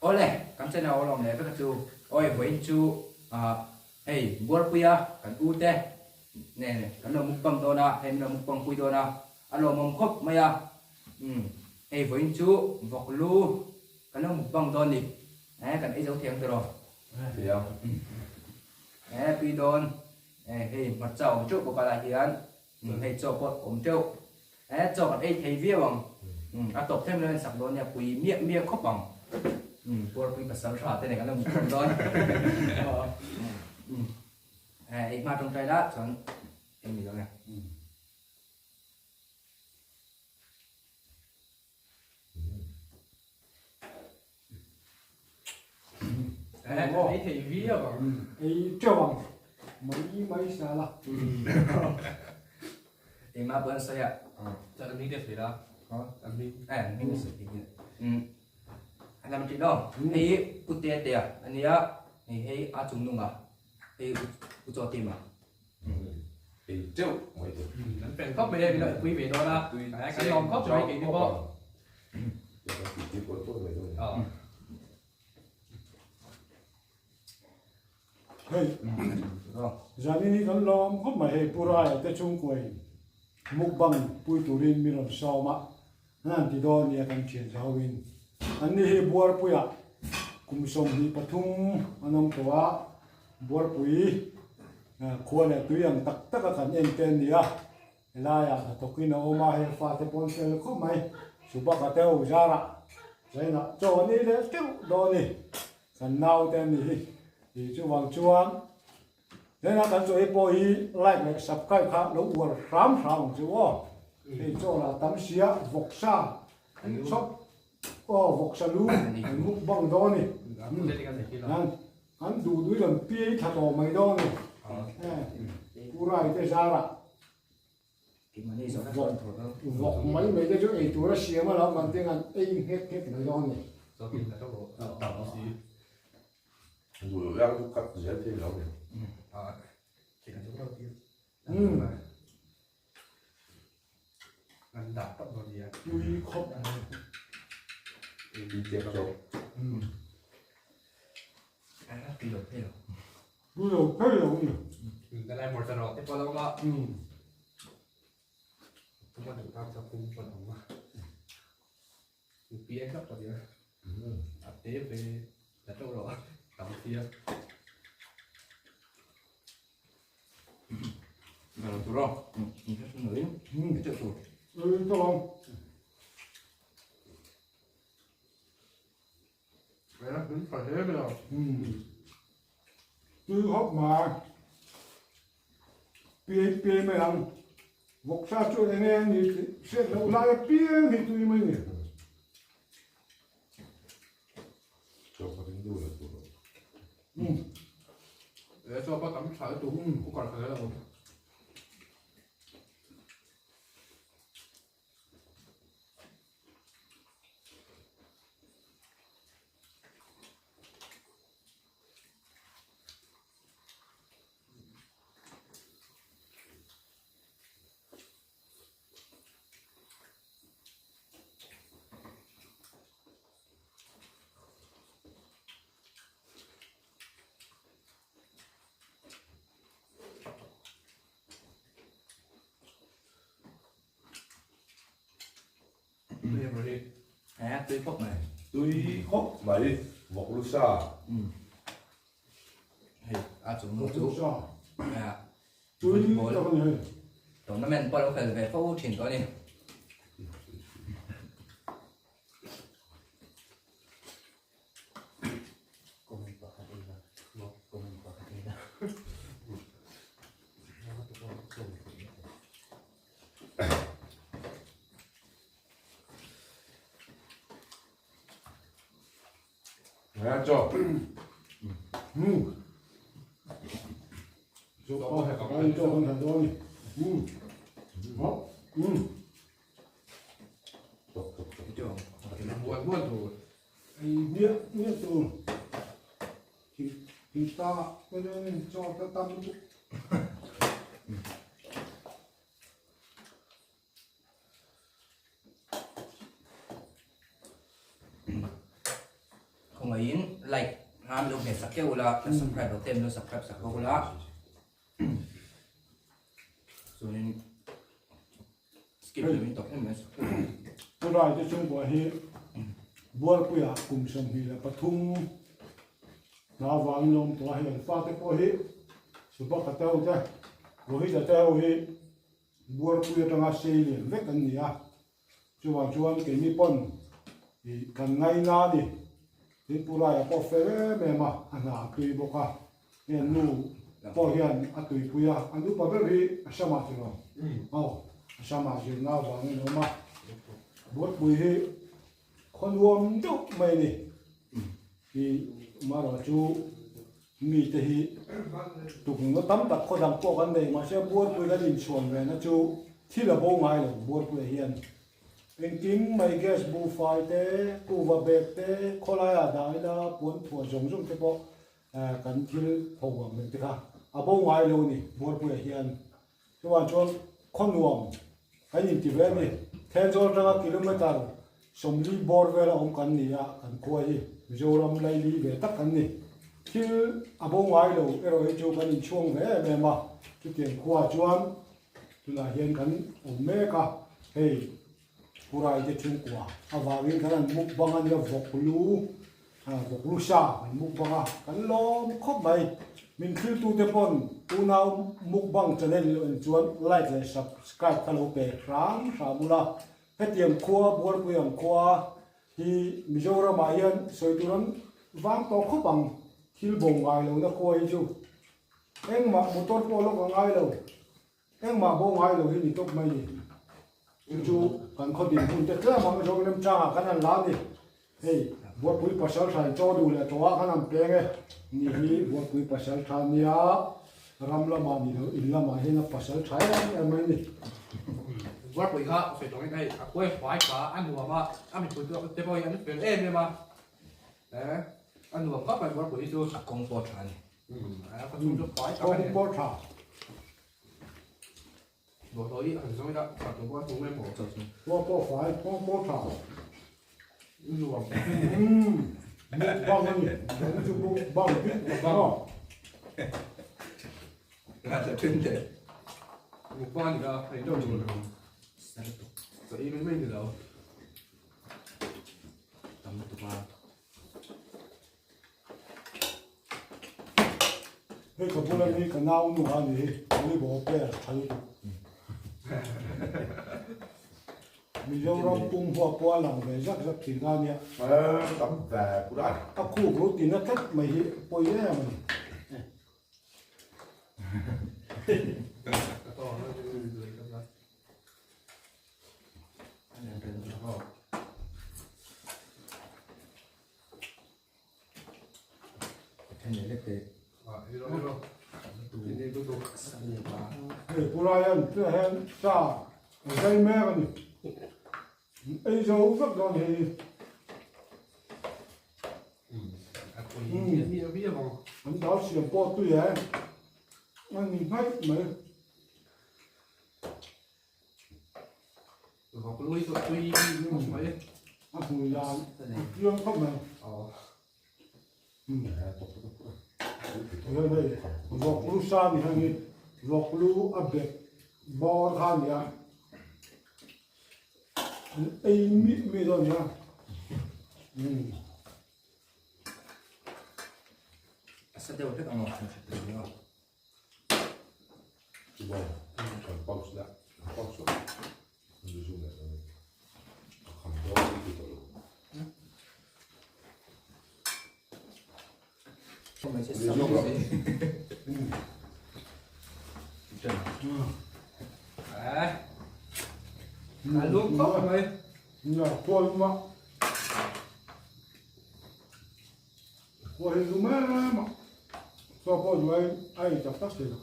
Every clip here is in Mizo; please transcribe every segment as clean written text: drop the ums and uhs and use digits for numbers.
Awle, kan channel aw lawm leh vek a chu. Awi vawiin chu ah hei Buarpuia kan u te nen kan lo mukbang dawn a, hei min lo mukbang pui dawn a, a lawmawm khawp mai a. Umm hei vawiin chu vawk lu kan lo mukbang dawn ni. Eh kan ei zo thei ang tiraw? Thei ang. Eh tui dawn. Eh hei hmarcha awm teuh bawk a lai hian. Hei chaw pawh awm teuh. Eh chaw kan ei thei viau ang. A tawp thleng lo en sak dawn nia pui miah miah khawp ang. Puarpui pasal tha te nen kan lo hmu khawp dawn. Eh ei hma tawngtai la chuan eng ni dawn e. Ei thei viau ang. Ei teuh ang. Mai mai sa la. Engmah pawh an sawi a. Chuan an hming te sawi la. An hming. Eh an hming te sawi thei nia. An lam tih lo. Hei hi Pu Tetea a nia. Hei hei a chung nung a. Hei U Chaw Tim a. Ei teuh mai te. An fel khawp mai e, min lo pui ve dawn a. Kan lawm khawp mai keini pawh. Hei, zanin hi kan lawm khawp mai hei Pu Raia te chhungkuain mukbang pui turin min rawn sawm a, an ti dawn nia kan thian za hoin. Anni hi Buarpuiah kum 23 an awm tawh a, Buarpui khua leh tui ang tak taka kan en te an ni a. Helaiah hnathawkin a awm a, hei fate pawn fel khawp mai. Subaka te ho zarah zainah chaw an ei leh teuh dawn a ni. Kan naute an nih hi. Tih chuvang chuan zainah kan chaw ei pawh hi like leh subscribe kha lo uar hram hram ang chu aw. Hei chaw lah tam sia vawksa an chhawp aw vawksa lu an mukbang dawn a ni. An duh duhin an piai thla tawh mai dawn a ni. Pu Rai te zarah vawk mai mai te chu ei tur a siam a lo kan ti ang ei nghek nghek mai dawn a ni. Tui khawp mai. Tui lo phei lo. Tui lo phei lo ni. Ka lai mawr ta rawh te pawh lo ma. Pum a duh tan chuan pum pawn awm a. Pi en tlat tawh nia. A te ve la teuh rawh a tam sia. Ga lo tur aw. Ni kha thung loin. Ni teuh tur. Tui tawh ang. Tui hawp mai. Piai piai mai ang. Vawksa chu eng nge ni tih hriat loh lai apiang hi tui mai ni. Tui khawp mai. Tui khawp mai vawk lu sa. Hei a chung nu chu. Tui tak a ni hei. Tournament pawh lo khel ve fo thin tawh a ni. Cho. Cho cho con thằng đó đi. Đó. Ei miah miah tur thing ta te chuan chaw te tam lutuk. Khawngaihin like kha min lo hmeh sak keuh ula, la subscribe lo te min lo subscribe sak bawk ula. Chuanin skip lo in tawp em mai sak keuh. Pu Rai te chhungkua hi Bualpuiah kum 23 hna avangin lawm tawh a, hei an fate pawh hi Subhaka te ho te, Rohit-a te ho hi Bualpui atanga sei lian vek an ni a, chuvang chuan keini pawn ih kan ngaina a ni. Tin Pu Raia pawh fel em em a, a hna a tui bawk a, hei an nu pawh hian a tuipui a, an upa ber hi a Shama chu lo, aw a Shama zirna avangin a awm a, Bualpui hi khaw nuam deuh mai a ni. Ih marawh chu mite hi tukna tam tak khaw dang pawh kan nei mahse Buarpui kan inchhuan ve na chu thil a bo ngai lo Buarpuiah hian engkim mai gas buhfai te kuhva bag te khawlaiah dah ila puan thuah zawng zawng te pawh kan thil pho ang reng te kha a bo ngai lo a ni Buarpuiah hian. Chuvang chuan khaw nuam kan inti ve a ni. Thenzawl atanga kilometre 40 bawr vela awm kan ni a, kan khua hi Mizoram laili ve tak kan ni. Thil a bo ngai lo erawh hi chu kan inchhuang ve em em a, chutiang khuaah chuan tunah hian kan awm mek a, hei Purai te chhungkua avangin kan han mukbang a nia, vawk lu, vawk lu sa kan mukbang a, kan lawm khawp mai. Min thiltute pawn unau mukbang channel lo en chuan like leh subscribe kha lo pe hram hram ula. Hetiang khua, Bualpui ang khua hi Mizoramah hian sawi tur an vang tawh khawp ang, thil bo ngai lohna khua hi chu engmah motor pawh lawk a ngai lo. Engmah bo ngai lo hi ni tawp mai ni. Chu chu kan khaw din hun te tlem ang zawng remchangah kan han la ni. Hei, Buatpui pasal tha in chaw duh leh tawhah kan han peng e. Ni hi Buatpui pasal tha nia, ram lamah ni lo, in lamah hian a pasal tha em em mai ni. Buatpui kha sawi tawh in hei a kuai fai kha a nuam a, a mipui te pawh hi an fel em em a. A nuam khawp mai Buatpui hi chu. A kawng pawh tha a ni. Kawng pawh tha. Khua pawh fai, kawng pawh tha. Mukbang a ni. Kan chu mukbang bik maw. Hei ka bula mi ka nau nu a ni hi, volleyball player tha lutuk. Mizoram pum huap pawh a lang ve zak zak thin a nia. Tam ve pur a ni. A khup lo tina tlat mai hi pawi em a ni. Hei pulai an tih hian sa a zai mek a ni. Ei zo vek dawn hei. An dal siam pawh tui e. A ni hmaih mai. Vawk lu hi chu tui khawp mai. A hmui dan a tliang khawp mai. Hei vawk lu sa ni heng hi vawk lu a bek bawr kha a ni a. An ei mih mih dawn a nia. A sa deuh hlek ang aw, an hre tel lo. A lum khawp mai. Nia, khual lum a. Khual hi lum em a. Chaw pawh duai a ei tak tak thei lo.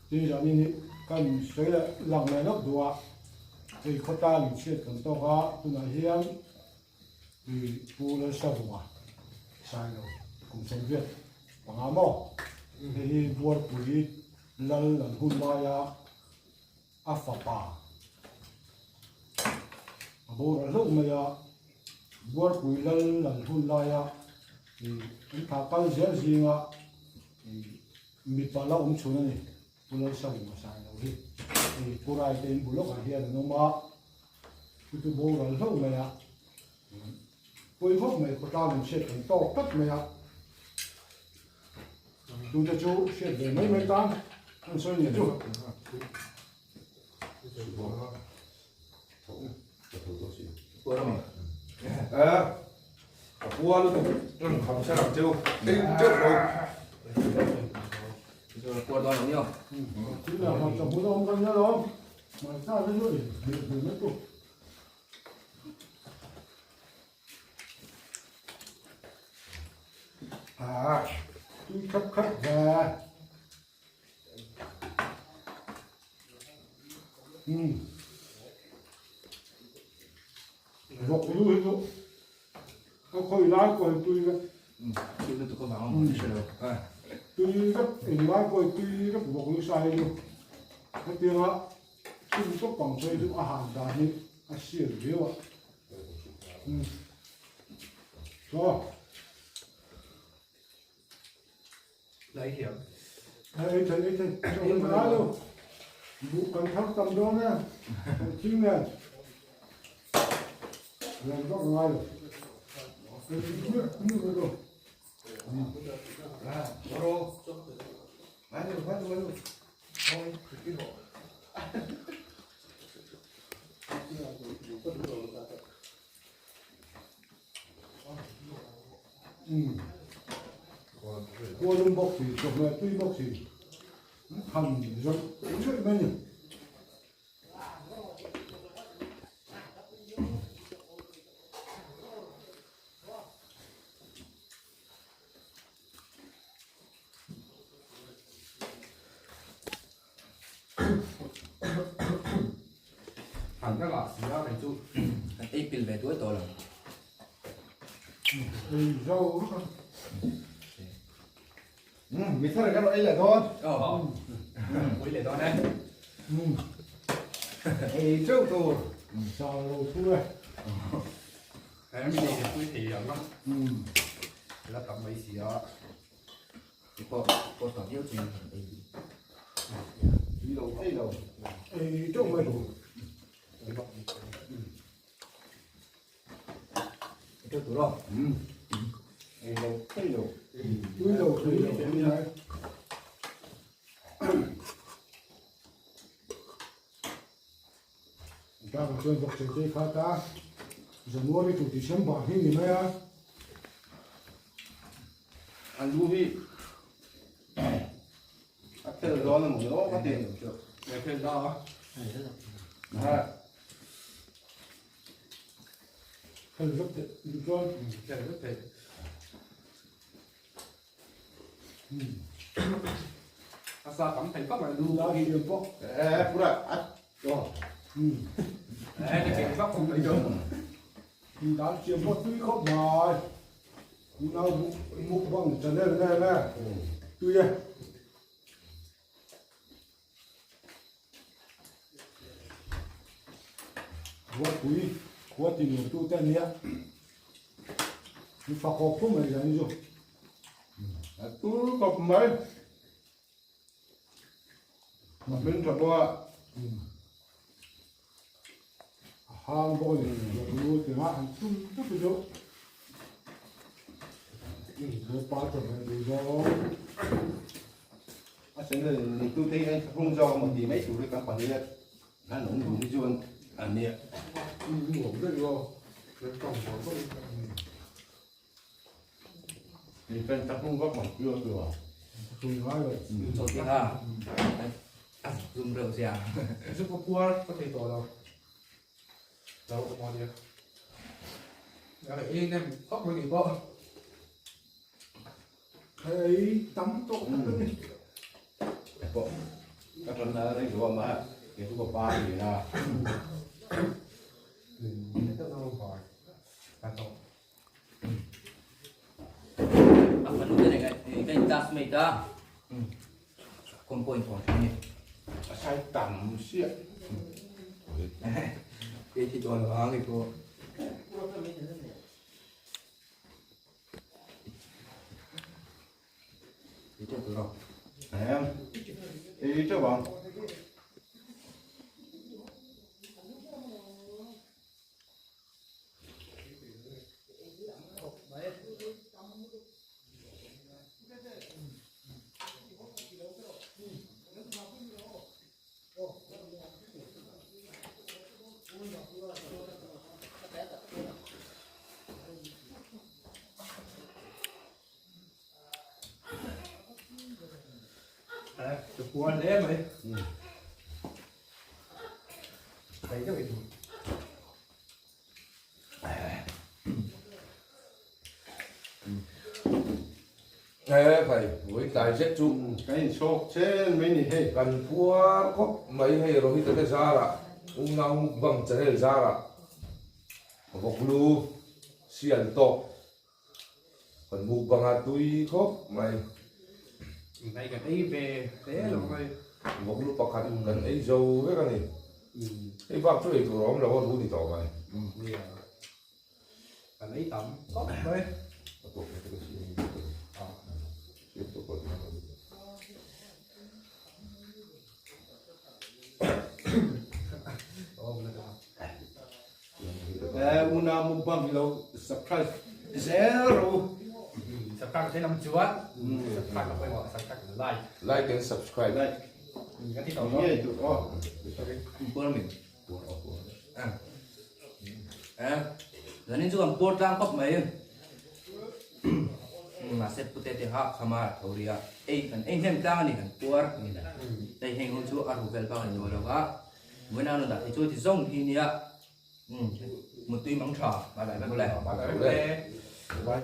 Tin zanin hi kan sawi leh lang leh lawk duh a, hei khawtlang in chhiat kan tawk a, tunah hian ih Pu Lalsavunga Sailo kum 85 maw hei hi Buarpui Lal an hun laia. a fapa a boral hlauh mai a, Buarpui lal lal hun laia ih an thah kal zel zinga ih mipa la awm chhun a ni. Pu Lalsavunga Sailo hi hei Pu Raite in bu lawkah hian an awm a, chu chu boral hlauh mai a, pawi khawp mai khawtlang in hriat kan tawk tlat mai a, chute chu hriat ve mai mai tan an sawi ni chu. Tui khap khap ve. Vawk lu hi chu ka khawi lai pawh hi tui vek. Tui lutuk avang a maw hre lo. Tui vek englai pawh hi tui vek vawk lu sa hi chu hetianga chhun tawp ang phei chu a han dan hi a sial viau a. Chaw. Lai hiam. Ei thei ei thei chaw kan ngai lo. Buh kan thar tam dawn e. Kan thing nen. Len vak ngai lo. Ei miah miah mai lo. Ro. Mai lo mai lo mai lo. Oi, cái bộ. Khua lum bawk si, chawhmeh tui bawk si, an than zawih zawih mai a ni. An ka ngah si a kei chu kan ei pil ve duai tawh lo. Ei zo a. Mi thar kan ei leh dawn. Pui leh dawn e. Ei teuh tur. Sa lo thu e. Em mi nei pui thei ang a. La tam mai si a. Ti pawh pawh tawh viau chuan kan ei tui lo thei lo. Ei teuh mai tur. Ei teuh tur aw. Ei lo thei lo. Tui lo thei lo a nia. Tlangah chuan vawk chei te kha ta January to December hi ni mai a. An lu hi a fel dawn a maw aw ka ti. A fel da a. Ha. Fel vek teh chuan. Fel vek teh. A sa tam thei vak mai lu pawh hi pawh. Eh pura a to. Eh ni thei vak mai do. Dal chiam pawh tui khawp mai. Unau mukbang channel nge nge tui e. Ruatpui khua ti nuam tu te ania mi fak awk khawp mai zan hi chu. A tur khawp mai. A hming tha bawk a. A hang bawk a ni. Ruatpui lu tingah han tum tut hi chu. Ruatpa chawhmeh duh zawng. A channel neitu te hi an thlahrung zawk emaw tih mai tur hi kan pahnih a an awm dun hi chu an nia. Mi fan thlahrung vak mai chu a tu a. Thlahrung ngai lo. Chaw ti kha a zum reuh sia. Zu ka puar ka thei tawh lo. Lo awm a nia. Ei nem khawp mai ni pawh. Hei tam tawh tak a ni. Pawh ka tan a rei lo a kei chu ka pa a ni a. A fanu te nen ka in classmate a. Kum pawh in thawm thin a ni. A sai tam sia. Ei thi tawh lo ang i pawh. Ei teuh tur aw. Em. Ei teuh ang. Puar hle mai. Thei deuh i duh. He khai, vawi tlai zet chu. Kan inchhawk chen mai ni hei. Kan puar khawp mai hei Rohit-a te zarah, unau mukbang channel zarah vawklu sial tawk kan mukbang a tui khawp mai. Nai kan ei ve hle lo mai. Vawklu pakhat kan ei zo vek a ni. Hei bak chu ei tur a awm lo a ru ni tawh mai. Nia. Kan ei tam khawp mai. Eh una mukbang hi lo subscribe zel rawh u. Subscribe theih lam chuan subscribe a pawimawh subscribe and like. Like and subscribe. Like. Kan ti tawh maw? Ngei tur aw. Puar min. Eh, zanin chu kan puar tlang khawp mai. Mahse pute te ha khama tho ri a, ei kan ei hnem tlang a ni kan puar. Hei heng ho chu a ru vel bak a ni tawh lo va. Vawiin a rawn dah thei chu ti zawng hi nia. Mutui mang tha. Bye bye. Bye bye.